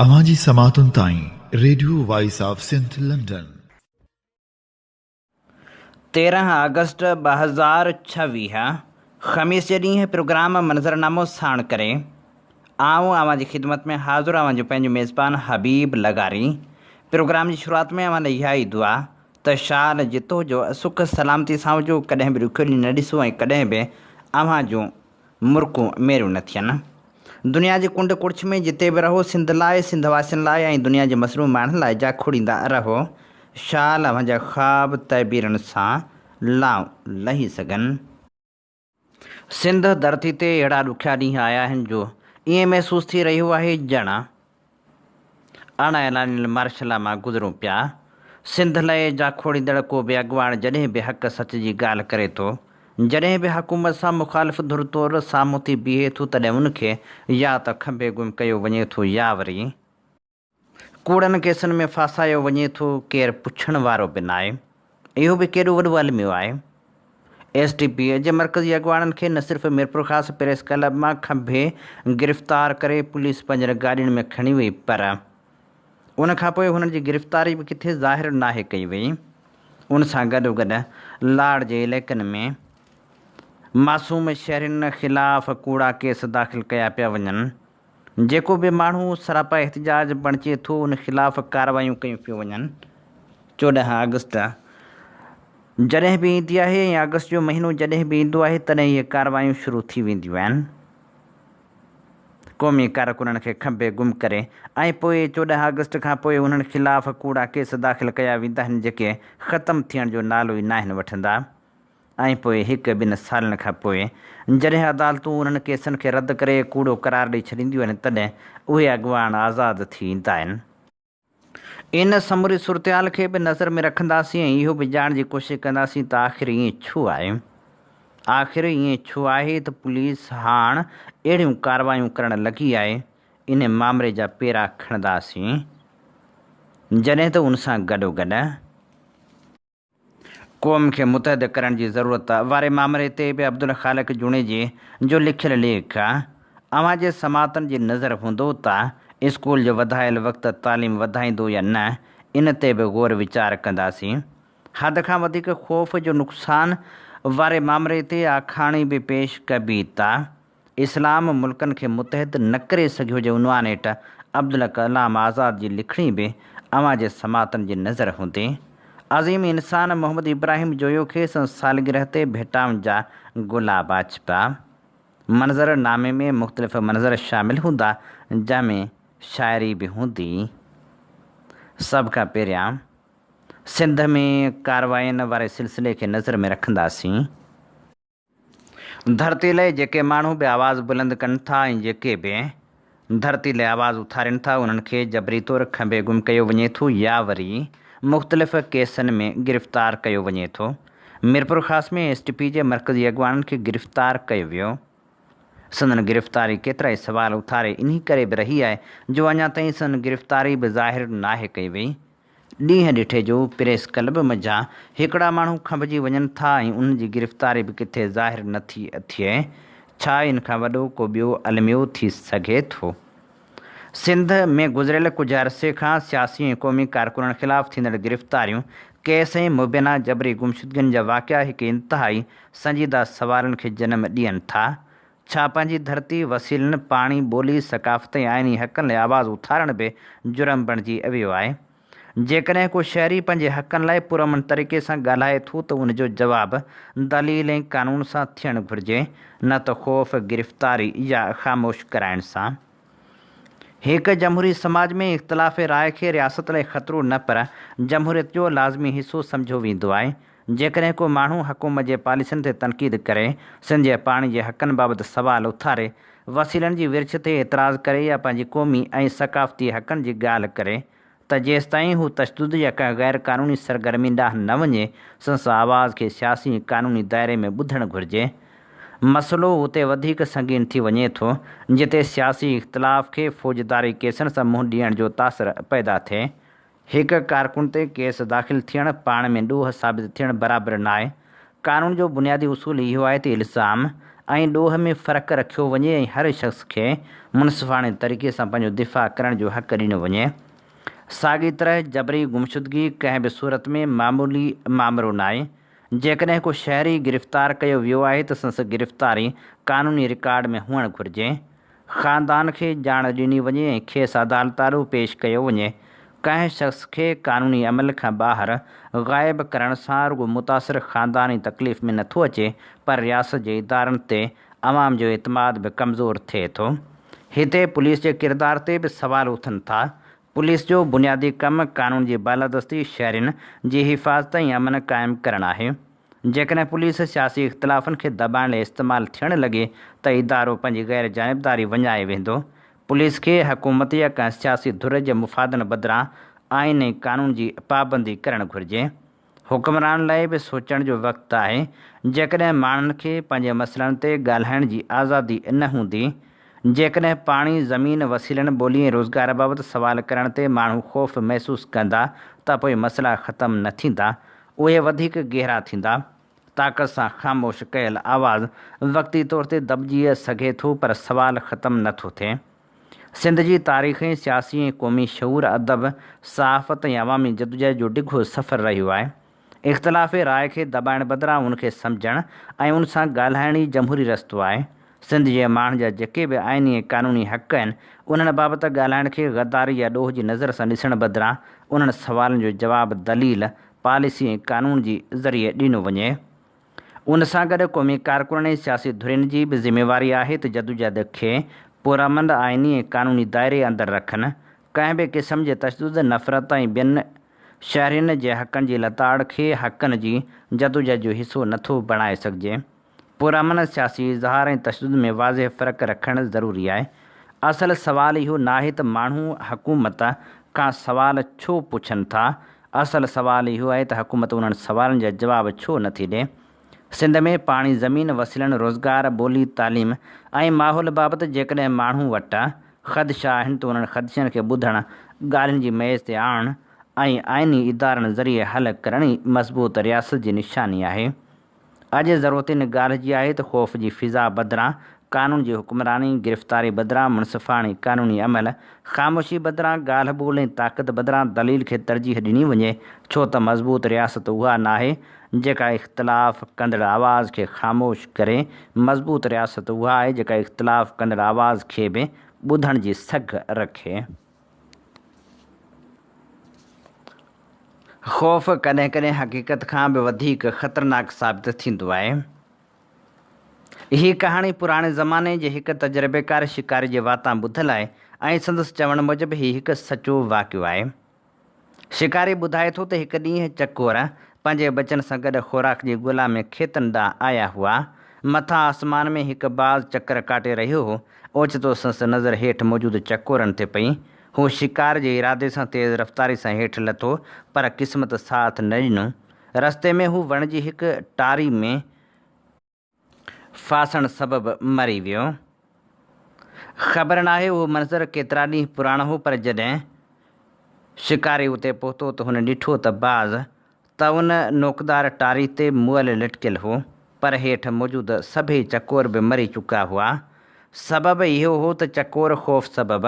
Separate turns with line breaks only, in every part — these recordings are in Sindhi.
اوهان جي سماعتن تائين radio voice of Sindh London.
13 August 2026 خميس جي ڏينهن پروگرام منظرنامو ساڻ ڪري آئون اوهان جي خدمت ۾ حاضر اوهان جو پنهنجو ميزبان حبيب لغاري پروگرام جي شروعات ۾ اوهان لاء اها ئي دعا ته شال جتو جو سک سلامتي سان هجو ڪڏهن به ڏکيو ڏينهن نه ڏسو ۽ ڪڏهن به اوهان جون مرڪون ميريون نه ٿين. دنيا جي ڪنڊ ڪڙڇ ۾ جتي به رهو، سنڌ لاء، سنڌ واسين لاء ۽ دنيا جي مظلوم ماڻهن لاء جاکوڙيندا رهو. شال اوهان جا خواب تعبيرن سان لانء لهي سگهن. سنڌ ڌرتي تي اهڙا ڏکيا ڏينهن آيا آهن جو ائين محسوس ٿي رهيو آهي ڄڻ اڻ اعلانيل مارشلا مان گذرون پيا. سنڌ لئه جاکوڙيندڙ ڪو به اڳواڻ جڏهن به حق سچ جي ڳالهه ڪري ٿو، جڏهن به حڪومت سان مخالف ڌر طور سامهون ٿي بيهي ٿو تڏهن ان کي يا ته کنڀي گم ڪيو وڃي ٿو يا وري ڪوڙن ڪيسن ۾ ڦاسايو وڃي ٿو، ڪير پڇڻ وارو به ناهي. اهو به ڪيڏو وڏو الميو آهي. ايس ٽي پي جي مرڪزي اڳواڻن کي نه صرف ميرپورخاص پريس ڪلب مان کنڀي گرفتار ڪري پوليس پنهنجن گاڏين ۾ کڻي وئي پر ان کانپوء هنن جي گرفتاري به ڪٿي ظاهر ناهي ڪئي وئي. ان سان گڏوگڏ لاڙ جي علائقن ۾ معصوم شهرين خلاف ڪوڙا ڪيس داخل ڪيا پيا وڃن. جيڪو به ماڻهو سراپا احتجاج بڻجي ٿو ان خلاف ڪارروايون ڪيون پيون وڃن. 14 آگسٽ جڏهن به ايندي آهي ۽ آگسٽ جو مهينو جڏهن به ايندو آهي تڏهن اهي ڪارروايون شروع ٿي وينديون آهن. قومي ڪارڪنن کي کنڀي گم ڪري ۽ پوء 14 آگسٽ کان پوء انهن خلاف ڪوڙا ڪيس داخل ڪيا ويندا آهن جيڪي ختم ٿيڻ جو نالو ئي ناهن وٺندا. ۽ پوء هڪ ٻن سالن کان پوء جڏهن عدالتون انهن ڪيسن کي رد ڪري ڪوڙو قرار ڏئي ڇڏينديون آهن تڏهن اهي اڳواڻ آزاد ٿي ايندا آهن. ان سموري صورتحال کي به نظر ۾ رکنداسين ۽ اهو به ڄاڻڻ جي ڪوشش ڪنداسين ته آخر ائين ڇو آهي؟ آخر ائين ڇو آهي ته پوليس هاڻ اهڙيون ڪارروايون ڪرڻ لڳي آهي؟ ان مامري جا پيرا کڻنداسين جڏهن ته ان سان گڏوگڏ. قوم کي متحد ڪرڻ جي ضرورت واري مامري تي به عبدالخالق جوڻيجي جو لکيل ليک اوهان جي سماعتن جي نظر هوندو ته اسڪول جو وڌايل وقت تعليم وڌائيندو يا نه ان تي به غور ويچار ڪنداسين. حد کان وڌيڪ خوف جو نقصان واري مامري تي آکاڻي به پيش ڪبي ته اسلام ملڪن کي متحد نه ڪري سگهيو جي عنوان هيٺ عبدالڪلام آزاد جي لکڻي به اوهان جي سماعتن جي نظر هوندي. عظيم انسان محمد ابراهيم جويو کي سندس سالگرهه تي ڀيٽائن جا گلاب آڇپا. منظر نامي ۾ مختلف منظر شامل هوندا جنهن ۾ شاعري به هوندي. سڀ کان پهريان سنڌ ۾ ڪارواين واري سلسلي کي نظر ۾ رکنداسين. ڌرتي لئه جيڪي ماڻهو به آواز بلند ڪن ٿا ۽ جيڪي به ڌرتي لئه آواز اٿارين ٿا انهن کي جبري طور کنڀي گم ڪيو وڃي ٿو يا وري مختلف ڪيسن ۾ گرفتار ڪيو وڃي ٿو. ميرپورخاص ۾ ايس ٽي پي جي مرڪزي اڳواڻن کي گرفتار ڪيو ويو. سندن گرفتاري ڪيترائي سوال اٿاري انهي ڪري به رهي آهي جو اڃا تائين سندن گرفتاري به ظاهر ناهي ڪئي وئي. ڏينهن ڏٺي جو پريس ڪلب منجهان هڪڙا ماڻهو کنڀجي وڃن ٿا ۽ انهن جي گرفتاري به ڪٿي ظاهر نه ٿي ٿئي. ڇا ان کان وڏو ڪو ٻيو الميو ٿي سگهي ٿو؟ سنڌ ۾ گذريل ڪجهه عرصي کان سياسي ۽ قومي ڪارڪنن خلاف ٿيندڙ گرفتاريون، ڪيس ۽ مبينا جبري گمشدگين جا واقعا هڪ انتهائي سنجيده سوالن کي جنم ڏين ٿا. ڇا پنهنجي ڌرتي، وسيلن، پاڻي، ٻولي، ثقافت ۽ آئيني حقن لاء آواز اٿارڻ به جرم بڻجي ويو آهي؟ جيڪڏهن ڪو شهري پنهنجي حقن لاء پرامن طريقي سان ڳالهائي ٿو ته ان جو جواب دليل ۽ قانون سان ٿيڻ گهرجي، نه ته خوف، گرفتاري يا خاموش ڪرائڻ سان. هڪ جمهوري سماج ۾ اختلاف راء کي رياست لاء خطرو نه پر جمهوريت جو لازمي حصو سمجهيو ويندو آهي. جيڪڏهن ڪو ماڻهو حڪومت جي پاليسين تي تنقيد ڪري، سنڌ جي پاڻي جي حقن بابت سوال اٿاري، وسيلن جي ورڇ تي اعتراض ڪري يا پنهنجي قومي ۽ ثقافتي حقن جي ڳالهه ڪري ته جيستائين هو تشدد يا ڪنهن غير قانوني سرگرمي ڏانهن نه وڃي، سندس آواز کي سياسي ۽ قانوني دائري ۾ ٻڌڻ گهرجي. مسئلو اتي وڌيڪ سنگين ٿي وڃي ٿو، جتي سياسي اختلاف کي فوجداري ڪيسن سان منهن ڏيڻ جو تاثر پيدا ٿئي. هڪ ڪارڪن تي ڪيس داخل ٿيڻ پاڻ ۾ ڏوهه ثابت ٿيڻ برابر ناهي. قانون جو بنيادي اصول اهو آهي ته الزام ۽ ڏوهه ۾ فرق رکيو وڃي ۽ هر شخص کي منصفاڻي طريقي سان پنهنجو دفاع ڪرڻ جو حق ڏنو وڃي. ساڳي طرح جبري گمشدگي ڪنهن به صورت ۾ معمولي مامرو ناهي. جيڪڏهن ڪو شهري گرفتار ڪيو ويو آهي ته سندس گرفتاري قانوني رڪارڊ ۾ هئڻ گهرجي. خاندان کي ڄاڻ ڏني وڃي ۽ کيس عدالت آڏو پيش ڪيو وڃي. ڪنهن شخص کي قانوني عمل کان ٻاهر غائب ڪرڻ سان رڳو متاثر خاندان ئي تڪليف ۾ نٿو اچي پر رياست جي ادارن تي عوام جو اعتماد به ڪمزور ٿئي ٿو. هتي پوليس جي ڪردار تي به سوال اٿن ٿا. پوليس جو بنيادي ڪم قانون جي بالادستي، شهرين جي حفاظت ۽ امن قائم ڪرڻ آهي. جيڪڏهن پوليس سياسي اختلافن کي دٻائڻ لاء استعمال ٿيڻ لڳي ته ادارو پنهنجي غير جانبداري وڃائي ويندو. پوليس کي حڪومت يا ڪنهن سياسي ڌر جي مفادن بدران آئين ۽ قانون جي پابندي ڪرڻ گهرجي. حڪمرانن لاء به سوچڻ جو وقت آهي، جيڪڏهن ماڻهن کي پنهنجي مسئلن تي ڳالهائڻ جي آزادي نه هوندي، جيڪڏهن پاڻي، زمين، وسيلن، ٻولي ۽ روزگار بابت سوال ڪرڻ تي ماڻهو خوف محسوس ڪندا ته پوء مسئلا ختم نه ٿيندا، اهي وڌيڪ گهرا ٿيندا. طاقت سان خاموش ڪيل آواز وقتي طور تي دٻجي سگهي ٿو پر سوال ختم نه ٿو ٿئي. سنڌ جي تاريخ ۽ سياسي ۽ قومي شعور، ادب، صحافت ۽ عوامي جدوجهد جو ڊگهو سفر رهيو آهي. اختلاف راء کي دٻائڻ بدران ان کي سمجهڻ ۽ ان سان ڳالهائڻ ئي جمهوري رستو آهي. سنڌ جي ماڻهن جا جيڪي به آئيني ۽ قانوني حق آهن، انهن بابت ڳالهائڻ کي غداري يا ڏوهه جي نظر سان ڏسڻ بدران انهن سوالن جو جواب دليل، پاليسي ۽ قانون جي ذريعي ڏنو وڃي. ان سان گڏ قومي ڪارڪنن ۽ سياسي ڌرين جي به ذميواري آهي ته جدوجهد کي پرامن آئيني ۽ قانوني دائري اندر رکن، ڪنهن به قسم جي تشدد، نفرت ۽ ٻين شهرين جي حقن جي لتاڙ کي حقن جي جدوجهد جو حصو نٿو بڻائي سگهجي. پرامن سياسي اظهار ۽ تشدد ۾ واضح فرق رکڻ ضروري آهي. اصل سوال اهو ناهي ته ماڻهو حڪومت کان سوال ڇو پڇن ٿا، اصل سوال اهو آهي ته حڪومت انهن سوالن جا جواب ڇو نه ٿي ڏئي؟ سنڌ ۾ پاڻي، زمين، وسيلن، روزگار، ٻولي، تعليم ۽ ماحول بابت جيڪڏهن ماڻهو وٽ خدشا آهن ته انهن خدشن کي ٻڌڻ، ڳالهين جي ميز تي آڻڻ ۽ آئيني ادارن ذريعي حل ڪرڻ ئي مضبوط رياست جي نشاني آهي. اڄ ضرورت ان ڳالهه جي آهي ته خوف جي فضا بدران قانون جي حڪمراني، گرفتاري بدران منصفاڻي قانوني عمل، خاموشي بدران ڳالهه ٻولهه ۽ طاقت بدران دليل کي ترجيح ڏني وڃي، ڇو ته مضبوط رياست اها ناهي جيڪا اختلاف ڪندڙ آواز کي خاموش ڪري، مضبوط رياست اها آهي جيڪا اختلاف ڪندڙ آواز کي به ٻڌڻ جي سگهه رکي. خوف ڪڏهن ڪڏهن حقيقت کان به وڌيڪ خطرناڪ ثابت ٿيندو آهي. هي ڪهاڻي پراڻي زماني جي هڪ تجربيڪار شڪاري جي واتان ٻڌل آهي ۽ سندس چوڻ موجب هي هڪ سچو واقعو آهي. شڪاري ٻڌائي ٿو ته هڪ ڏينهن چڪور پنهنجي ٻچن سان گڏ خوراڪ جي ڳولا ۾ کيتن ڏانهن آيا هئا. مٿان آسمان ۾ هڪ باز چڪر ڪاٽي رهيو هو. اوچتو سندس نظر هيٺ موجود چڪورن تي پئي. هو شڪار جي ارادي سان تيز رفتاري سان هيٺ لٿو، پر قسمت ساٿ نه ڏنو. رستي ۾ هو وڻ جي هڪ ٽاري ۾ ڦاسڻ سبب مري ويو. خبر ناهي اهو منظر ڪيترا ڏينهن پراڻو هو، پر جڏهن شڪاري اتي پهتو ته هن ڏٺو ته باز ته ان نوڪدار ٽاري تي مئل لٽڪيل هو، پر هيٺ موجود سڀئي چڪور به مري چڪا هئا. سبب اهو هو ته چڪور خوف سبب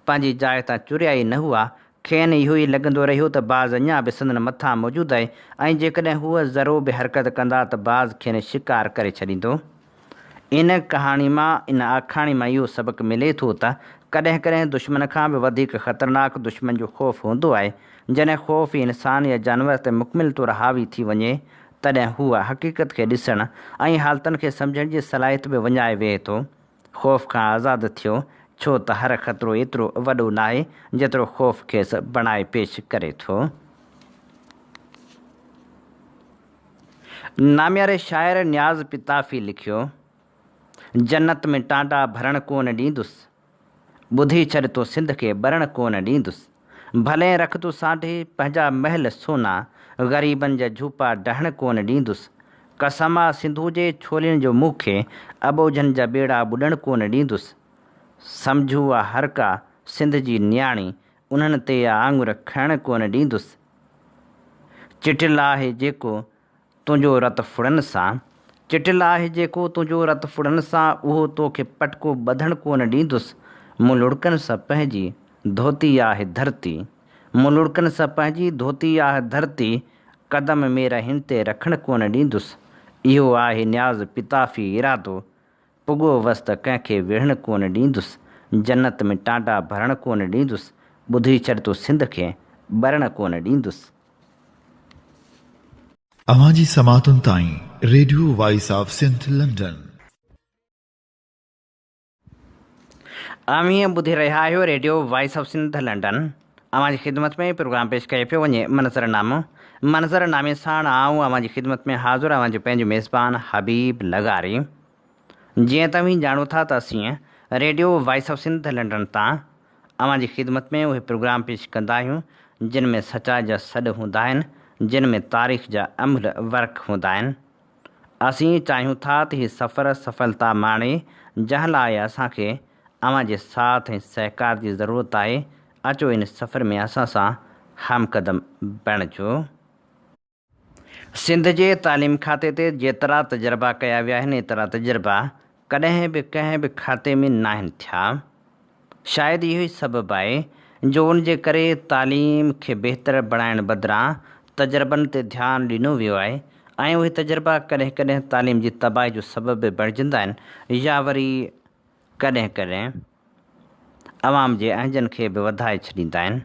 پنهنجي جاء تان چريا ئي نه هئا. کين اهو ئي لڳندو رهيو ته باز اڃا به سندن مٿان موجود آهي ۽ جيڪڏهن هو ذرو به حرڪت ڪندا ته باز کين شڪار ڪري ڇڏيندو. ان ڪهاڻي مان، ان آکاڻي مان اهو سبق ملي ٿو ته ڪڏهن ڪڏهن دشمن کان به وڌيڪ خطرناڪ دشمن جو خوف هوندو آهي. جڏهن خوف ئي انسان يا جانور تي مڪمل طور حاوي ٿي وڃي، تڏهن هو حقيقت کي ڏسڻ ۽ حالتن کي سمجهڻ جي صلاحيت به وڃائي ويهي ٿو. خوف کان آزاد ٿيو، ڇو ته هر خطرو ايترو وڏو ناهي، جيترو خوف کيس بڻائي پيش ڪري ٿو. نامياري شاعر نياز پتافي لکيو، جنت ۾ ٽانڊا ڀرڻ ڪونه ڏيندس، ٻڌي ڇڏ تو سنڌ کي ٻرڻ ڪونه ڏيندس، ڀلين رک تون سانڍي پنهنجا محل سونا، غريبن جا جهوپا ڊهڻ ڪونه ڏيندس، قسم آ سنڌو جي ڇولين جو مون کي، اٻوجهن جا ٻيڙا ٻڏڻ ڪونه ڏيندس، سمجهو آ هر ڪا سنڌ جي نياڻي، انهن تي آ آڱر کڻڻ ڪونه ڏيندس. چٽيل آهي جيڪو تنهنجو رت ڦڙن سان، چٽيل آهي جيڪو تنهنجو رت ڦڙن سان، اهو تو کي پٽڪو ٻڌڻ ڪونه ڏيندس. مون لڙڪن سان پنهنجي ڌوتي آهي ڌرتي. مون لڙڪن سان پنهنجي ڌوتي آهي ڌرتي، قدم ميرا هن تي رکڻ ڪونه ڏيندس. اهو آهي نياز پتافي ارادو، پڳو وس ته ڪنهن کي وڙهڻ ڪونه ڏيندس، جنت ۾ ٽانڊا ڀرڻ ڪونه ڏيندس، ٻڌي ڇڏ تون سنڌ کي ٻرڻ ڪونه ڏيندس.
اوهان جي سماعتن تائين radio voice of Sindh London.
اوهين ٻڌي رهيا آهيو radio voice of Sindh London. اوهان جي خدمت ۾ پروگرام پيش ڪيو پيو وڃي منظر نامو. منظر نامي ساڻ آئون اوهان جي خدمت ۾ حاضر اوهان جو پنهنجو ميزبان حبيب لغاري. جيئن ته اوهين ڄاڻو ٿا ته اسين radio voice of Sindh London تان اوهان جي خدمت ۾ اهي پروگرام پيش ڪندا آهيون جن ۾ سچائي جا سڏ هوندا آهن جن ۾ تاريخ جا املهه ورق هوندا آهن. اسين چاهيون ٿا ته هي سفر سڦلتا ماڻي جنهن لاء اسان کي اوهان جي ساٿ ۽ سهڪار جي ضرورت آهي، اچو ان سفر ۾ اسان سان هم قدم بڻجو. سنڌ جي تعليم کاتي تي جيترا تجربا ڪيا ويا آهن ايترا تجربا ڪڏهن به ڪنهن به کاتي ۾ ناهن ٿيا. شايد اهو ئي سبب آهي جو ان جي ڪري تعليم کي بهتر بڻائڻ بدران تجربن تي ڌيان ڏنو ويو آهي ۽ اهي تجربا ڪڏهن ڪڏهن تعليم جي تباهي جو سبب به بڻجندا آهن يا وري ڪڏهن ڪڏهن عوام جي اهنجن کي به وڌائي ڇڏيندا آهن.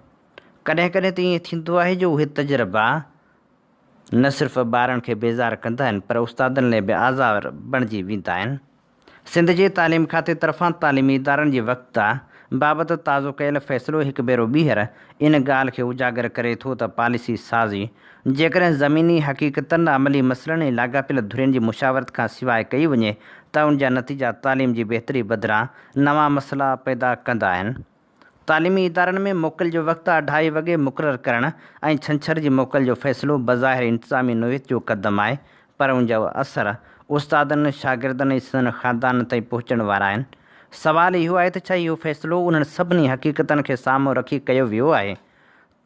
ڪڏهن ڪڏهن ته ائين ٿيندو آهي جو اهي تجربا نه صرف ٻارن کي بيزار ڪندا آهن پر استادن لاء به آزار بڻجي ويندا آهن. سنڌ جي تعليم کاتي طرفان تعليمي ادارن جي وقت بابت تازو ڪيل فيصلو هڪ ڀيرو ٻيهر ان ڳالهه کي اجاگر ڪري ٿو ته پاليسي سازي جيڪڏهن زميني حقيقتن، عملي مسئلن ۽ لاڳاپيل ڌرين جي مشاورت کان سواء ڪئي وڃي ته ان جا نتيجا تعليم جي بهتري بدران نوان مسئلا پيدا ڪندا آهن. تعليمي ادارن ۾ موڪل جو وقت اڍائي وڳي مقرر ڪرڻ ۽ ڇنڇر جي موڪل جو فيصلو بظاهر انتظامي نوعيت جو قدم آهي پر ان جا اثر استادن، شاگردن ۽ سندن خاندانن تائين پهچڻ وارا آهن. سوال اهو آهي ته ڇا اهو فيصلو انهن سڀني حقيقتن کي سامهون رکي ڪيو ويو آهي؟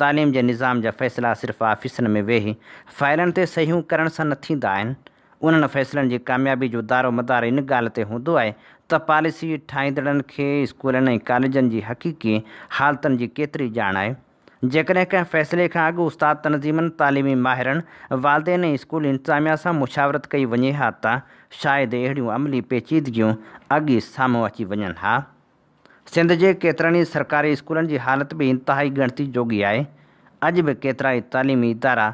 تعليم جي نظام جا فيصلا صرف آفيسن ۾ ويهي فائلن تي صحيحون ڪرڻ سان نه ٿيندا آهن. انهن فيصلن جي ڪاميابي جو دارومدار ان ڳالهه تي هوندو آهي ته پاليسي ٺاهيندڙن کي اسڪولن ۽ ڪاليجن جي حقيقي حالتن جي ڪيتري ڄاڻ آهي. جيڪڏهن ڪنهن فيصلي کان اڳ استاد تنظيمن، تعليمي ماهرن، والدين ۽ اسڪول انتظاميا سان مشاورت ڪئي وڃي ها ته شايد اهڙيون عملي پيچيدگيون اڳ ئي سامهون اچي وڃن ها. سنڌ جي ڪيترن ئي سرڪاري اسڪولن جي حالت به انتهائي ڳڻتي جوڳي آهي. اڄ به ڪيترائي تعليمي ادارا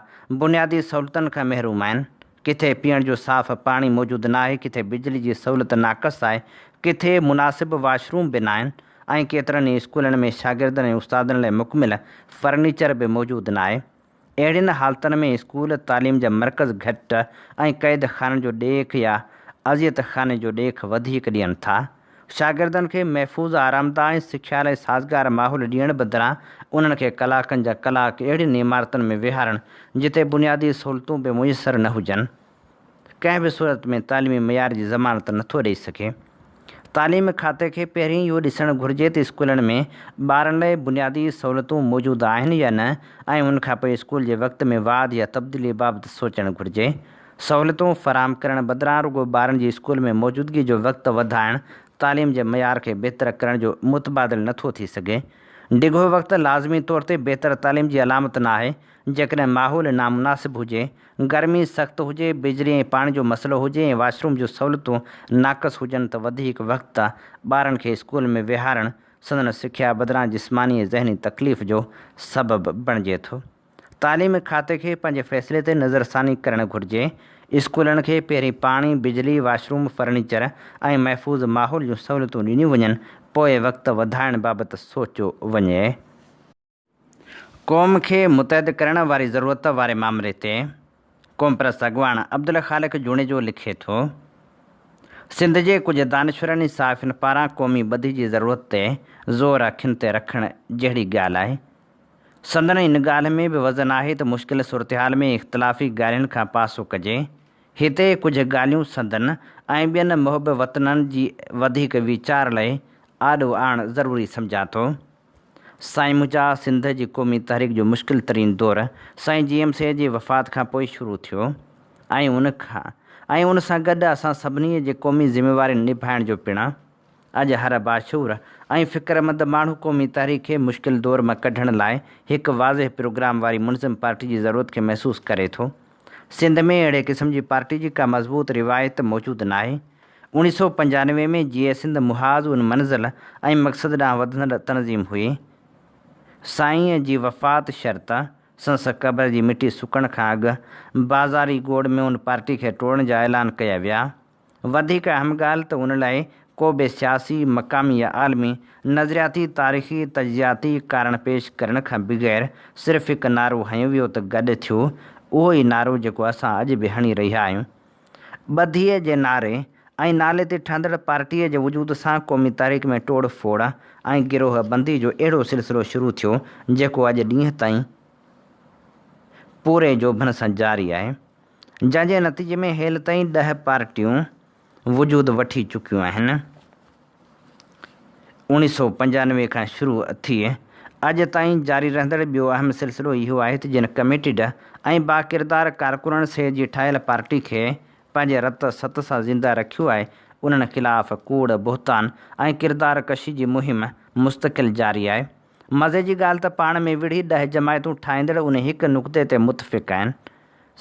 بنيادي سهولتن کان محروم آهن. ڪٿي پيئڻ جو صاف پاڻي موجود ناهي، ڪٿي بجلي جي سهولت ناقص آهي، ڪٿي مناسب واش روم به ناهن ۽ ڪيترن ئي اسڪولن ۾ شاگردن ۽ استادن لاء مڪمل فرنيچر به موجود ناهي. اهڙين حالتن ۾ اسڪول تعليم جا مرڪز گهٽ ۽ قيد خانن جو ڏيک يا اذيت خاني جو ڏيک وڌيڪ ڏين ٿا. شاگردن کي محفوظ، آرامده ۽ سکيا لاء سازگار ماحول ڏيڻ بدران انهن کي ڪلاڪن جا ڪلاڪ اهڙين عمارتن ۾ ويهارڻ جتي بنيادي سهولتون به ميسر نه هجن، ڪنهن به صورت ۾ تعليمي معيار جي ضمانت نٿو ڏئي سگهي. تعليم کاتي کي پهرين اهو ڏسڻ گهرجي ته اسڪولن ۾ ٻارن لاء بنيادي سهولتون موجود آهن يا نه ۽ ان کانپوء اسڪول جي وقت ۾ واڌ يا تبديلي بابت سوچڻ گهرجي. سهولتون فراهم ڪرڻ بدران رڳو ٻارن جي اسڪول ۾ موجودگي جو وقت وڌائڻ تعليم جي معيار کي بهتر ڪرڻ جو متبادل نٿو ٿي سگهي. ڊگهو وقت لازمي طور تي بهتر تعليم جي علامت ناهي، جيڪڏهن ماحول نامناسب هجي، گرمي سخت هجي، بجلي ۽ پاڻي جو مسئلو هجي ۽ واش روم جون سهولتون ناقص هجن ته وڌيڪ وقت ٻارن کي اسڪول ۾ ويهارڻ سندن سکيا بدران جسماني ۽ ذهني تڪليف جو سبب بڻجي ٿو. تعليم کاتي کي پنهنجي فيصلي تي نظرثاني ڪرڻ گهرجي. اسڪولن کي پهرين پاڻي، بجلي، واش روم، فرنيچر ۽ محفوظ ماحول جون سهولتون ڏنيون وڃن، پوء وقت وڌائڻ بابت سوچيو وڃي. قوم کي متحد ڪرڻ واري ضرورت واري مامري تي قومپرست اڳواڻ عبدالخالق جوڻيجو لکي ٿو، سنڌ جي ڪجهه دانشورن ۽ صحافين پاران قومي ٻڌي جي ضرورت تي زور اکين تي رکڻ جهڙي ڳالهه آهي. سندن ان ڳالهه ۾ به وزن آهي ته مشڪل صورتحال ۾ اختلافي ڳالهين کان پاسو ڪجي. هتي ڪجهه ڳالهيون سندن ۽ ٻين محب وطنن جي وڌيڪ ويچار لئه آڏو آڻڻ ضروري سمجهان ٿو. سائين منهنجا سنڌ جي قومي تحريڪ جو مشڪل ترين دور سائين جي ايم سيد جي وفات کان پوء شروع ٿيو ۽ ان کان ۽ ان سان گڏ اسان سڀني جي قومي ذميوارين نڀائڻ جو پڻ. اڄ هر باشعور ۽ فڪرمند ماڻهو قومي تحريڪ کي مشڪل دور مان ڪڍڻ لاء هڪ واضح پروگرام واري منظم پارٽي جي ضرورت کي محسوس ڪري ٿو. سنڌ ۾ اهڙي قسم جي پارٽي جي ڪا مضبوط روايت موجود ناهي. 1995 ۾ جيئي سنڌ محاذ ان منزل ۽ مقصد ڏانهن وڌندڙ تنظيم هئي. سائينء جي وفات شرط سندس قبر جي مٽي سڪڻ کان اڳ بازاري گوڙ ۾ ان پارٽي کي ٽوڙڻ جا اعلان ڪيا ويا. وڌيڪ اهم ڳالهه ته ان لاء ڪو به سياسي، مقامي يا عالمي، نظرياتي، تاريخي، تجزياتي ڪارڻ پيش ڪرڻ کان بغير صرف هڪ نعرو هنيو ويو ته گڏ ٿيو، اهو ئي نعرو جيڪو اسان اڄ به هڻي رهيا آهيون. ٻڌيء جي نعري ۽ نالي تي ٺهندڙ پارٽيء جي وجود سان قومي تحريڪ ۾ ٽوڙ ڦوڙ ۽ گروهه بندي جو اهڙو سلسلو شروع ٿيو جيڪو اڄ ڏينهن تائين پوري جوڀن سان جاري آهي. جنهن جي نتيجي ۾ هيل تائين ڏهه پارٽيون وجود وٺي چڪيون آهن. 1995 کان شروع ٿي اڄ تائين جاري رهندڙ ٻيو اهم سلسلو اهو آهي ته جن ڪميٽيڊ ۽ باڪردار ڪارڪنن سيد جي ٺاهيل پارٽي کي پنهنجي رت ست سان زنده رکيو آهي انهن خلاف ڪوڙ، بهتان ۽ ڪردار ڪشي جي مهم مستقل جاري آهي. مزي جي ڳالهه ته پاڻ ۾ وڙهي ڏهه جماعتون ٺاهيندڙ ان هڪ نقطي تي متفق آهن.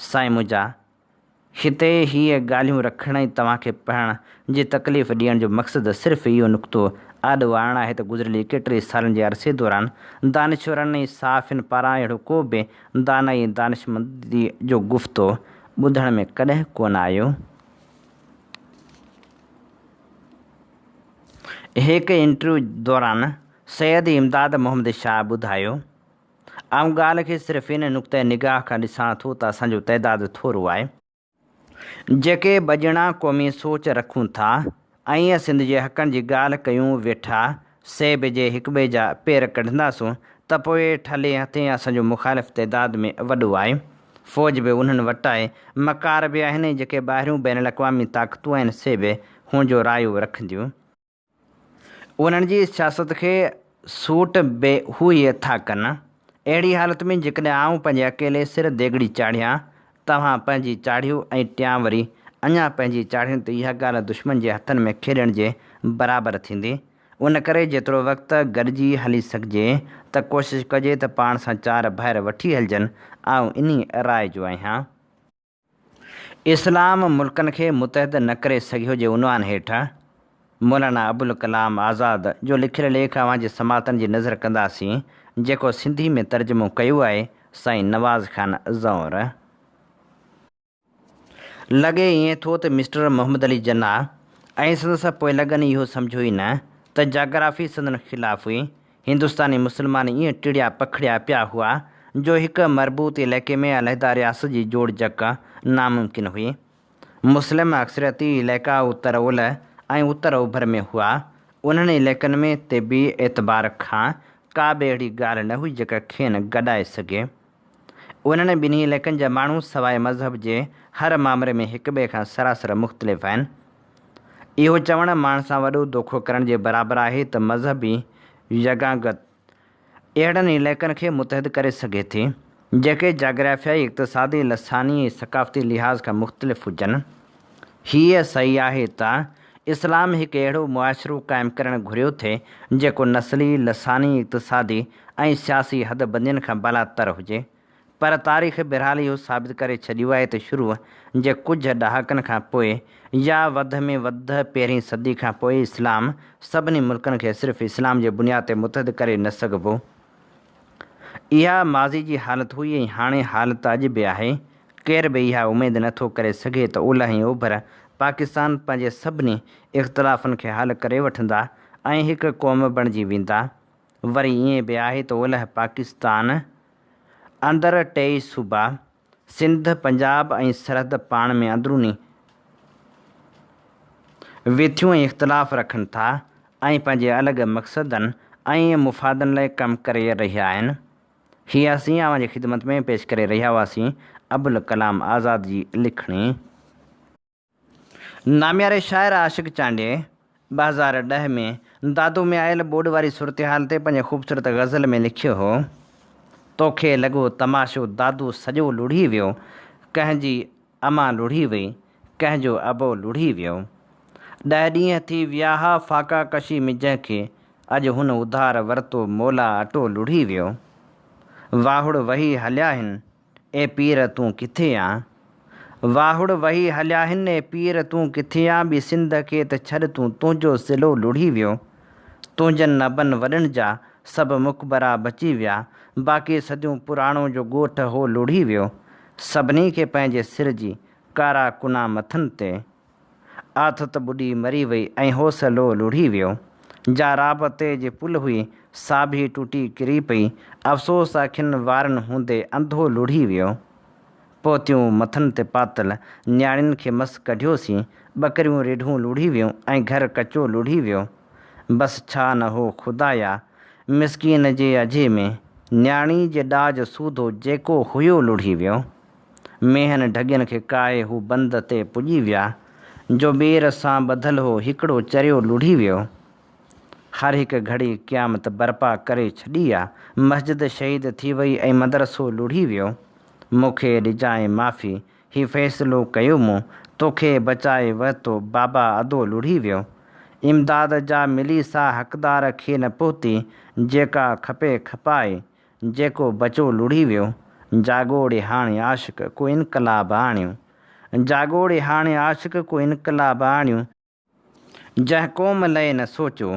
سائين منهنجا، هتي هيء ڳالهيون رکڻ ۽ توهان کي پڙهڻ جي تڪليف ڏيڻ جو مقصد صرف اهو نقطو آڏو آڻڻ آهي ته گذريل ايڪيٽريهه سالن جي عرصي دوران دانشورن ۽ صحافين پاران اهڙو ڪو به دانائي ۽ دانشمنديء جو گفتو ٻڌڻ ۾ ڪڏهن ڪونه آيو. هڪ انٽرويو دوران سيد امداد محمد شاهه ٻڌايو. آئون ڳالهه کي صرف ان نقطه نگاهه کان ڏسان ٿو ته اسان جو تعداد ٿورو آهي. جيڪي ٻه ڄڻا قومي سوچ رکون ٿا ۽ سنڌ جي حقن جي ڳالهه ڪيون ويٺا سي به جي هڪٻئي جا پير ڪڍنداسون ته پوء ٺلهي هٿين اسان جو مخالف تعداد ۾ وڏو آهي. فوج به انهن وٽ آهي، مڪار به آهن ۽ جيڪي ٻاهريون بين الاقوامي طاقتون آهن سي به هونجو رايو رکنديون. انهن جي سياست کي سوٽ به هو ئي ٿا ڪن. اهڙي حالت ۾ جيڪڏهن آئون پنهنجي اڪيلي سر ديڳڙي چاڙهيان، توهان پنهنجي چاڙهيو ۽ ٽيان وري اڃا پنهنجي چاڙهين ته اها ڳالهه دشمن جي هٿن ۾ کيڏڻ جي برابر ٿيندي. ان ڪري جيترو وقت گڏجي هلي سگهجي ته ڪوشش ڪجي ته پاڻ سان چار ڀائر وٺي هلجن. آئون انهي راء جو آهيان. اسلام ملڪن کي متحد نه ڪري سگهيو جي عنوان هيٺ مولانا ابوالڪلام آزاد جو لکيل ليک اوهان جي سماعتن جي نظر ڪنداسين جيڪو سنڌي ۾ ترجمو ڪيو آهي سائين نواز خان زئور. لڳي ائين ٿو ته مسٽر محمد علي جناح ۽ سندس پوئلڳن اهو سمجهيو ئي نه ته جاگرافي سندن خلاف هئي هندستاني مسلمان ائين ٽڙيا پکڙيا پيا هئا جو هڪ مربوط علائقي ۾ علحده رياست جي جوڙجڪ ناممڪن هئي. مسلم اڪثريتي علائقا اتر اولهه ۽ اتر اوڀر ۾ هئا. انهن علائقن ۾ طبي اعتبار کان ڪا به اهڙي ڳالهه نه هئي جيڪا کين گڏائي سگهي. انهن ٻنهي علائقن جا ماڻهو سواء مذهب جي هر مامري ۾ هڪٻئي کان سراسر مختلف آهن. اهو چوڻ ماڻ سان وڏو دوکو ڪرڻ جي برابر آهي ته مذهبي يگانگت اهڙن علائقن کي متحد ڪري سگهي ٿي، جيڪي جاگرافيائي، اقتصادي، لساني ۽ ثقافتي لحاظ کان مختلف هجن. هيء صحيح آهي ته اسلام هڪ اهڙو معاشرو قائم ڪرڻ گهريو ٿي، جيڪو نسلي، لساني، اقتصادي ۽ سياسي حد بندين کان بالاتر هجي. پر تاريخ بهرحال اهو ثابت ڪري ڇڏيو آهي ته شروع جي ڪجهه ڏهاڪن کان پوء يا وڌ ۾ وڌ پهرين صدي کان پوء اسلام سڀني ملڪن کي صرف اسلام جي بنياد تي متحد ڪري نه سگهبو. اها ماضي جي حالت هئي ۽ هاڻي حالت اڄ به آهي. ڪير به اها اميد نه ٿو ڪري سگهي ته اولهه ۽ اوڀر پاڪستان پنهنجي سڀني اختلافن کي حل ڪري وٺندا ۽ هڪ قوم بڻجي ويندا. وري ائين به آهي ته اولهه پاڪستان اندر ٽيئي صوبا سنڌ، پنجاب ۽ سرحد پاڻ ۾ اندروني وٿيون ۽ اختلاف رکن ٿا ۽ پنهنجي الڳ مقصدن ۽ مفادن لاء ڪم ڪري رهيا آهن. هي اسين اوهان جي خدمت ۾ پيش ڪري رهيا هئاسين ابوالڪلام آزاد جي لکڻي. نامياري شاعر عاشق چانڊيي 2010 ۾ دادو ۾ آيل ٻوڏ واري صورتحال تي پنهنجي خوبصورت غزل ۾ لکيو هو، توکي لڳو تماشو دادو سڄو لڙهي ويو، ڪنهن جي امان لڙهي وئي، ڪنهن جو ابو لڙهي ويو. ڏهه ڏينهن ٿي ويا ها فاقا ڪشي ۾ جنهن کي اڄ هن اڌار ورتو مولا اٽو لڙهي ويو. واهڙ وهي هليا هن، اي پير تون ڪٿي آن؟ واهڙ وهي هليا هن، اي پير تون ڪٿي آن؟ ٻي سنڌ کي ته ڇڏ تون، تنهنجو ضلعو لڙهي ويو. تنهنجن ابن وڏن جا سڀ مقبرا بچي ويا، باقي صديون پراڻو جو ڳوٺ هو لڙهي ويو. سڀني کي پنهنجي سر جي ڪارا ڪنا مٿن تي. آٿت ٻڏي مري وئي ۽ حوصلو لڙهي ويو. جا رابطي جي پل هئي، سا به ٽٽي ڪري پئي. افسوس اکين وارن هوندي انڌو لڙهي ويو. پوتيون مٿن تي پاتل نياڻين کي مس ڪڍيوسين، ٻڪريون رڍون لڙهي ويون ۽ گهر ڪچو لڙهي ويو. بس ڇا نه هو خدايا! مسڪين جي اجهي ۾، نياڻي جي ڏاج سوڌو جيڪو هيو لڙهي ويو. مينهن ڍڳين کي ڪاهي هو بند تي پڄي ويا، جو ٻير سان ٻڌل هو، هڪڙو چريو لڙهي ويو. هر هڪ گهڙي قيامت برپا ڪري ڇڏي آ. مسجد شهيد ٿي وئي ۽ مدرسو لڙهي ويو. مون کي ڏجانء معافي، هي فيصلو ڪيو مون، توکي بچائي ورتو، بابا ادو لڙهي ويو. امداد جا ملي سا حقدار کي نه پهتي، جيڪا کپي کپائي، جيڪو بچو لڙهي ويو. جاڳو ڙي هاڻي عاشق ڪو انقلاب آڻيو. جاڳو ڙي هاڻي عاشق ڪو انقلاب آڻيو. جنهن قوم لئه نه سوچيو،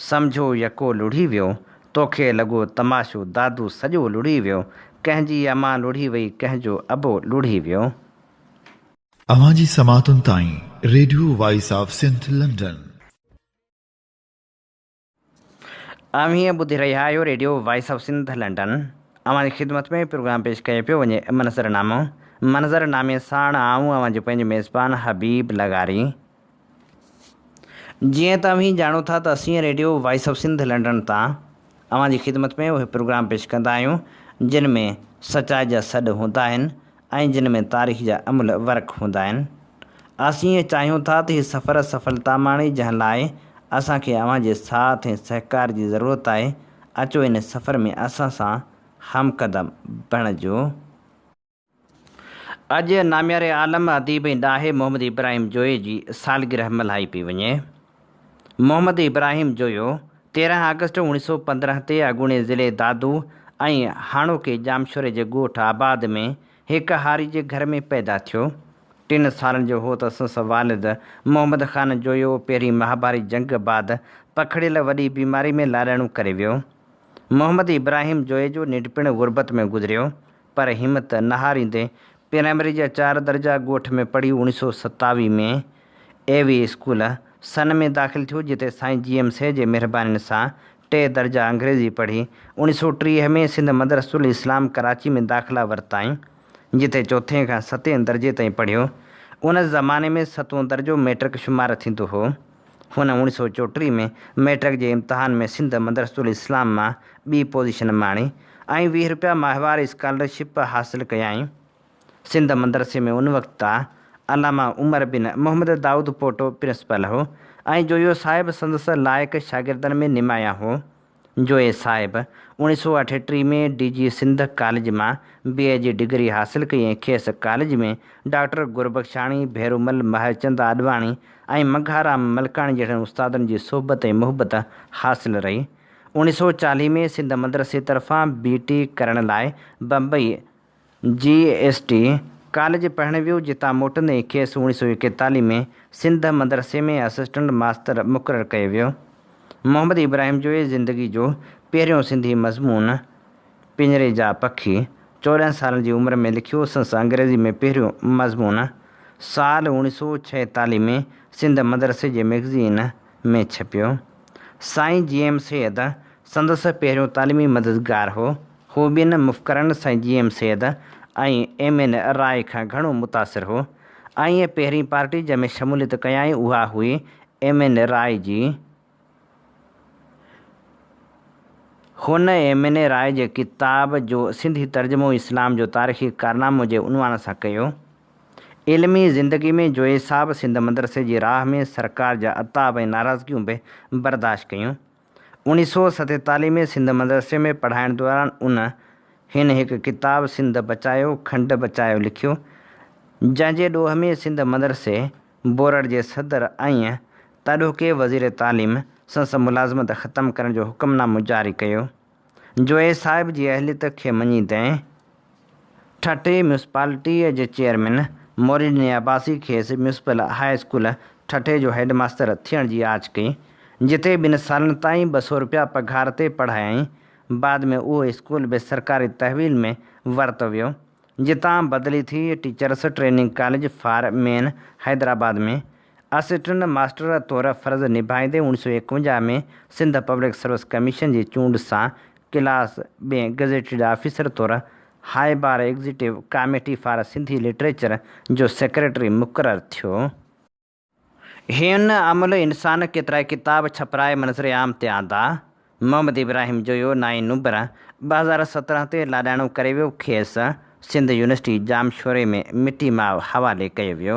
سمجهيو يڪو لڙهي ويو. توکي لڳو تماشو دادو سڄو لڙهي ويو. ڪنهن جي امان لڙهي وئي ڪنهن جو ابو لڙهي ويو.
اوهان جي سماعتن تائين radio voice of Sindh London.
اوهين ٻڌي رهيا آهيو radio voice of Sindh London. اوهان جي خدمت ۾ پروگرام پيش ڪيو پيو وڃي منظر نامو. منظر نامي ساڻ آئون اوهان جو پنهنجو ميزبان حبيب لغاري. جيئن ته اوهين ڄاڻو ٿا ته اسين radio voice of Sindh London تان اوهان جي خدمت ۾ اهي پروگرام پيش ڪندا آهيون جن ۾ سچائي جا سڏ هوندا آهن ۽ جن ۾ تاريخ جا املهه ورق هوندا آهن. اسين چاهيون ٿا ته هي سفر سڦلتا ماڻي جنهن لاء اسان کي اوهان جي ساٿ ۽ سهڪار جي ضرورت آهي. اچو ان سفر ۾ اسان سان هم قدم بڻجو. اڄ نامياري عالم، اديب ۽ ڏاهي محمد ابراهيم جويي جي سالگرهه ملهائي پئي وڃي. محمد ابراهيم جويو 13 آگسٽ 1915 تي اڳوڻي ضلعي دادو ۽ هاڻوڪي ڄامشوري جي ڳوٺ آباد ۾ هڪ هاري جي گهر ۾ پيدا ٿيو. ٽن سالن جو هو ته سندس والد محمد خان جويو پهرين مهاڀاري جنگ بعد پکڙيل وڏي بيماري ۾ لاڏاڻو ڪري ويو. محمد ابراهيم جويي جو ننڍپڻ غربت ۾ گذريو. پر همت نه هاريندي پرائمري جا چار درجا ڳوٺ ۾ پڙهي 1927 ۾ اي وي اسڪول سن ۾ داخل ٿيو جتي سائين جي ايم سيد جي مهربانين سان ٽي درجا انگريزي پڙهي 1930 ۾ سنڌ مدرسة الاسلام ڪراچي ۾ داخلا ورتائين جتي چوٿين کان ستين درجي تائين پڙهيو. ان زماني ۾ ستون درجو مئٽرڪ شمار ٿيندو هو. هن 1934 ۾ مئٽرڪ جي امتحان ۾ سنڌ مدرسة الاسلام مان ٻي پوزيشن ماڻي ۽ 20 رپيا ماهوار اسڪالرشپ حاصل ڪيائين. سنڌ مدرسي ۾ ان وقت علامه عمر بن محمد دائود پوٽو پرنسپل هو ۽ جويو صاحب سندس لائق شاگردن ۾ نمايان هو. جويي صاحب 1938 ۾ ڊي جي سنڌ ڪاليج مان بي اي جي ڊگري حاصل ڪئي ۽ کيس ڪاليج ۾ ڊاڪٽر گربخشاڻي، ڀيرومل مهرچند آڏواڻي ۽ منگهارام ملڪاڻي جهڙن استادن جي صحبت ۽ محبت حاصل رهي. 1940 ۾ سنڌ مدرسي طرفان بي ٽي ڪرڻ لاء Bombay G S T college پڙهڻ ويو، جتان موٽندي ئي کيس 1941 ۾ سنڌ مدرسي ۾ اسسٽنٽ ماستر مقرر ڪيو ويو. محمد ابراهيم جويي زندگي جو پهريون سنڌي مضمون پڃري جا پکي 14 سالن جي عمر ۾ لکيو. سندس انگريزي ۾ پهريون مضمون سال 1946 ۾ سنڌ مدرسي جي مئگزين ۾ ڇپيو. سائين جي ايم سيد سندس پهريون تعليمي مددگار هو. هو ٻين مفڪرن سائين G M Syed ۽ M N Roy کان گهڻو متاثر هو ۽ پهرين پارٽي جنهن ۾ شموليت ڪيائين اها هئي ايم اين راء جي. هن ايم اين راء جي ڪتاب جو سنڌي ترجمو اسلام جو تاريخي ڪارنامو جي عنوان سان ڪيو. علمي زندگي ۾ جويي صاحب سنڌ مدرسي جي راهه ۾ سرڪار جا عتاب ۽ ناراضگيون به برداشت ڪيون. 1947 ۾ سنڌ مدرسي ۾ پڙهائڻ دوران ان هن هڪ ڪتاب سنڌ بچايو کنڊ بچايو لکيو. جنهن جي ڏوهه ۾ سنڌ مدرسي بورڊ جي صدر ۽ تڏهوڪي وزير تعليم سندس ملازمت ختم ڪرڻ جو حڪم نامو جاري ڪيو. جويي صاحب جي اهليت کي مڃيندي ٺٽي ميونسپالٽيء جي چيئرمين موريڏني عباسي کيس ميونسپل هاء اسڪول ٺٽي جو هيڊ ماستر ٿيڻ جي آڇ ڪئي، جتي ٻن سالن تائين 200 رپيا پگهار تي پڙهايائين. بعد ۾ اهو اسڪول به سرڪاري تحويل ۾ ورتو ويو، جتان بدلي ٿي teachers training college for men Hyderabad ۾ assistant master طور فرض نڀائيندي 1951 ۾ سنڌ پبلڪ سروس ڪميشن جي چونڊ سان ڪلاس ٻئين گزيٽيڊ آفيسر طور high bar executive committee for Sindhi literature جو سيڪريٽري مقرر ٿيو. هن املهه انسان ڪيترائي ڪتاب ڇپرائي منظر عام تي آندا. محمد ابراهيم جويو نائين نومبر 2017 تي لاڏاڻو ڪري ويو کيس سنڌ يونيورسٽي ڄامشوري ۾ مٽي ماء حوالي ڪيو ويو.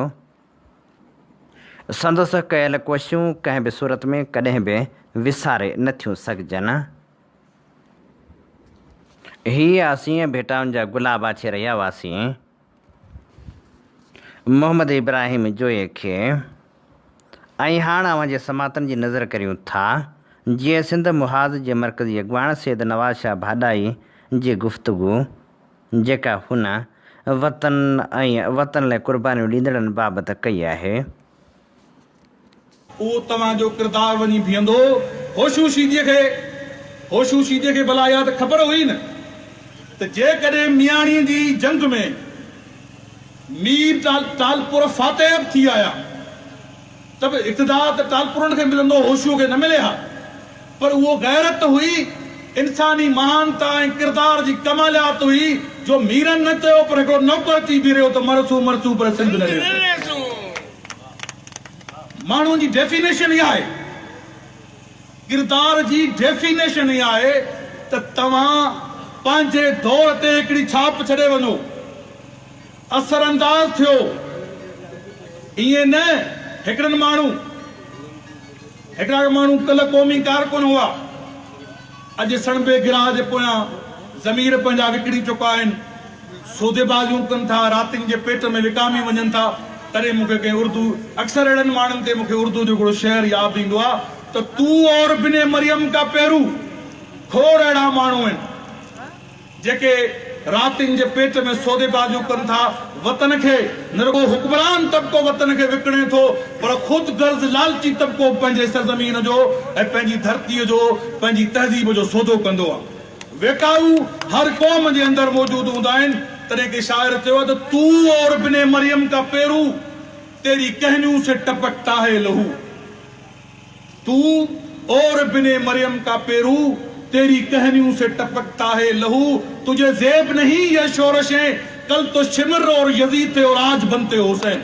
سندس ڪيل ڪوششون ڪنهن به صورت ۾ ڪڏهن به وساري نه ٿيون سگهجن. هي اسين ڀيٽائن جا گلاب آڇي رهيا هئاسين. محمد ابراهيم جويي کي ۽ هاڻ اوهان جي سماعتن جي نظر ڪريون ٿا جيئي سنڌ محاذ جي مرڪزي اڳواڻ سيد نواز شاهه ڀاڏائي جي گفتگو جيڪا هن وطن ۽ وطن لاء قربانيون ڏيندڙن بابت ڪئي آهي.
اهو توهان جو ڪردار وڃي بيهندو. هوشو شيديء کي هوشو شيديء کي ڀلا اها ته خبر هئي نه ته جيڪڏهن مياڻيء جي جنگ ۾ مير ٽالپر فاتح به ٿي آيا ته به اقتدار ته ٽالپرن کي ملندو هوشوء کي نه ملي ها. پر اهو غيرت هئي، انساني مهانتا ۽ ڪردار جي ڪماليات هئي جو ميرن نه چيو پر هڪڙو نوڪر اچي بيهي رهيو ته مرسون مرسون پر سنڌ نه ڏيسون. ماڻهوء جي ڊيفينيشن اها آهي، ڪردار جي ڊيفينيشن اها آهي ته توهان پنهنجي دور تي هڪڙي ڇاپ ڇڏي وڃو، اثر انداز ٿيو. ائين نه هڪڙن ماڻهو هڪڙا ماڻهو ڪلهه قومي ڪارڪن هئا، اڄ سڻڀي گراهه جي پويان ضمير پنهنجا وڪڻي چڪا آهن. سوديبازيون ڪن ٿا، راتين جي پيٽ ۾ وڪامي وڃن ٿا، تڏهن مون کي ڪنهن اردو، اڪثر اهڙن ماڻهن تي مون کي اردو جو هڪڙو شعر ياد ايندو آ ته تو اور بن مريم ڪا پهرو، کوڙ اهڙا ماڻهو آهن، جيڪي راتين جي پيٽ ۾ سوديبازيون ڪن ٿا، وطن کي نه رڳو حڪمران طبقو وطن کي وڪڻي ٿو، پر خود غرض لالچي طبقو به پنهنجي سرزمين جو ۽ پنهنجي ڌرتيء جو، پنهنجي تهذيب جو سودو ڪندو آ. ويڪائو هر قوم جي اندر موجود هوندا آهن، تڏهن ڪنهن شاعر چيو آهي ته تو اور بن مريم ڪا پيرو، تيري ڪهنيون سي ٽپڪتا هي لهو. تو اور بن مريم ڪا پيرو، تيري ڪهنيون سي ٽپڪتا هي لهو، تجهي زيب نهين يه شورشين، ڪل تو شمر اور يزيد ٿي اور آج بنتي حسين.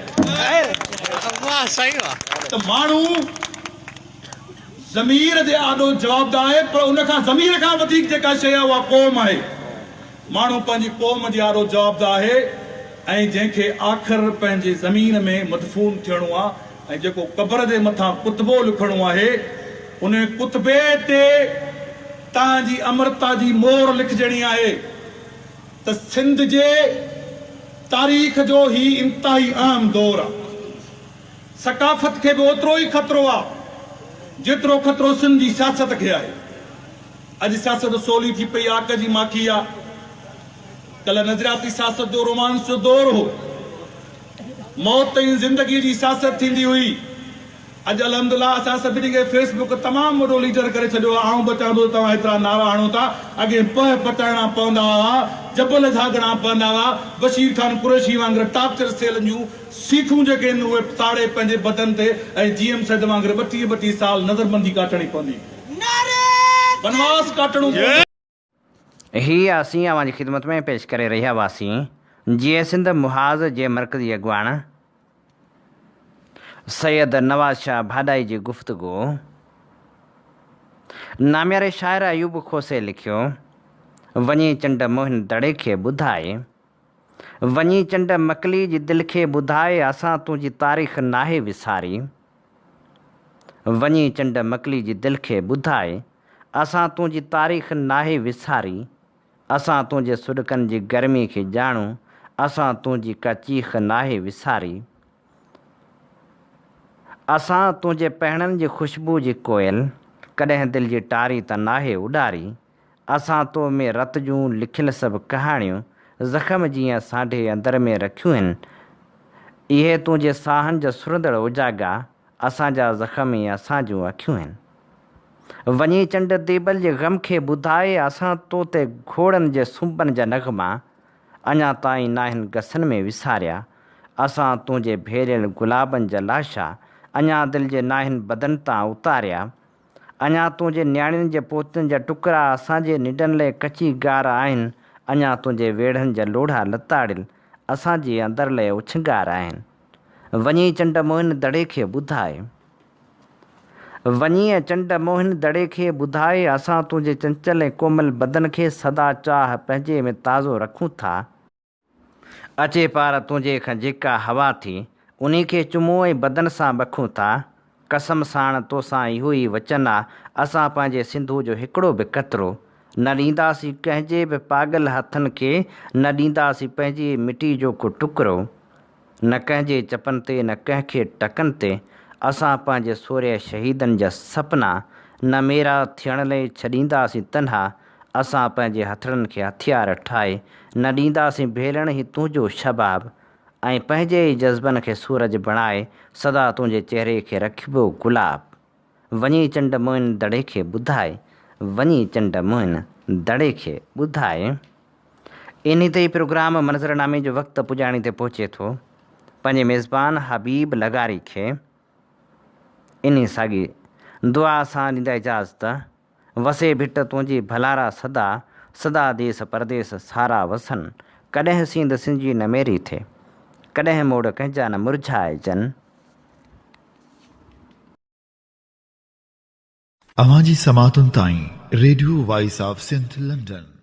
ته ماڻهو. ضمير جي آڏو جوابده آهي پر ان کان ضمير کان وڌيڪ جيڪا شيء آهي اها قوم آهي. ماڻهو پنهنجي قوم جي آڏو جوابده آهي ۽ جنهن کي آخر پنهنجي زمين ۾ مدفون ٿيڻو آهي ۽ جيڪو قبر جي مٿان ڪتبو لکڻو آهي ان ڪتبي تي توهان جي امرتا جي مهر لکجڻي آهي ته سنڌ جي تاريخ جو هي انتهائي اهم دور آهي. ثقافت کي به اوترو ئي خطرو آ جيترو خطرو سنڌ جي سياست کي آهي. اڄ سياست سولي ٿي پئي آ ڪجي ماکي آ. ڪلهه نظرياتي سياست جو رومانس جو دور هو. موت ۽ زندگي جي سياست ٿيندي هئي. اڄ الحمدلله اسان سڀني کي فيس بڪ تمام وڏو ليڊر ڪري ڇڏيو آ. آئون به چوان ٿو ته توهان ايترا نعرا هڻو ٿا اڳي پهه پچائڻا پوندا هئا، جبل جهاڳڻا پوندا هئا، بشير خان قريشي وانگر ٽارچر سيلن جون سيخون جيڪي آهن اهي ساڙي پنهنجي بدن تي ۽ جي ايم سيد وانگر 32 ٻٽيهه سال نظربندي ڪاٽڻي پوندي. بنواس ڪاٽڻو پوندو.
هي اسين اوهان جي خدمت ۾ پيش ڪري رهيا هئاسين جيئي سنڌ محاذ جي مرڪزي اڳواڻ سيد نواز شاهه ڀاڏائي جي گفتگو. نامياري شاعر ايوب کوسي لکيو، وڃي چنڊ موهن دڙي کي ٻڌائي. وڃي چنڊ مڪلي جي دل کي ٻڌاء اسان تنهنجي تاريخ ناهي وساري. وڃي چنڊ مڪلي جي دل کي ٻڌاء اسان تنهنجي تاريخ ناهي وساري. اسان تنهنجي سڏڪن جي گرمي کي ڄاڻون. اسان تنهنجي ڪا چيخ ناهي وساري. اسان تنهنجي پهڻن جي خوشبو جي ڪوئل ڪڏهن دل جي ٽاري تان ناهي اڏاري. اسان تو ۾ رت جون لکيل سڀ ڪهاڻيون زخم جيئن سانڍي اندر ۾ رکيون هن. اهي تنهنجي ساهن جا سرندڙ اوجاڳا اسان جا زخم ۽ اسان جون اکيون هن. وڃي چنڊ ديبل جي غم کي ٻڌائي اسان تو تي گهوڙن جي سنبن جا نغما اڃا تائين ناهن گسن ۾ وساريا. اسان تنهنجي ڀيريل گلابن جا لاشا اڃا دل جي ناهن بدن تان اتاريا. اڃا تنهنجي نياڻين جي پوتين جا ٽڪرا اسان جي ننڊن لئه ڪچي گار آهن. اڃا تنهنجي ويڙهن جا لوڙها لتاڙيل اسان جي اندر لئه اڇنگار آهن. وڃي چنڊ موهن دڙي کي ٻڌاء. وڃي چنڊ موهن دڙي کي ٻڌاء اسان تنهنجي چنچل ۽ ڪومل بدن کي سدا چاهه پنهنجي ۾ تازو رکون ٿا. اچي پار تنهنجي کان جيڪا هوا ٿي، انهي کي چمون ۽ بدن سان ٻکون ٿا. قسم ساڻ توسان اهو ئي وچن آ، اسان پنهنجي سنڌوء جو هڪڙو به قطرو نه ڏينداسين ڪنهن جي به پاڳل هٿن کي، نه ڏينداسين پنهنجي مٽي جو ڪو ٽڪرو. نه ڪنهن جي چپن تي نه ڪنهن کي ٽڪن تي، اسان پنهنجي سورهيه شهيدن جا سپنا نه ميرا ٿيڻ لئي ڇڏينداسين تنها، اسان پنهنجي هٿڙن کي هٿيار ٺاهي نه ڏينداسين ڀيلڻ هي تنهنجو شباب ۽ پنهنجي ئي جذبن کي سورج بڻائي سدا تنهنجي چهري کي رکبو گلاب. وڃي چنڊ موهن دڙي کي ٻڌاء، وڃي چنڊ موهن دڙي کي ٻڌاء. انهي تي ئي پروگرام منظرنامي جو وقت پڄاڻي تي پهچي ٿو. پنهنجي ميزبان حبيب لغاري کي انهي ساڳي دعا سان ڏيندا اجازت، وسي ڀٽ تنهنجي ڀلارا سدا، سدا ديس پرديس سارا وسن، ڪڏهن سينڌ سنجي نه ميري ٿئي، ڪڏهن موڙ ڪنهن جا نه مرجهائجن.
اوهان جي سماعتن تائين radio voice of Sindh London.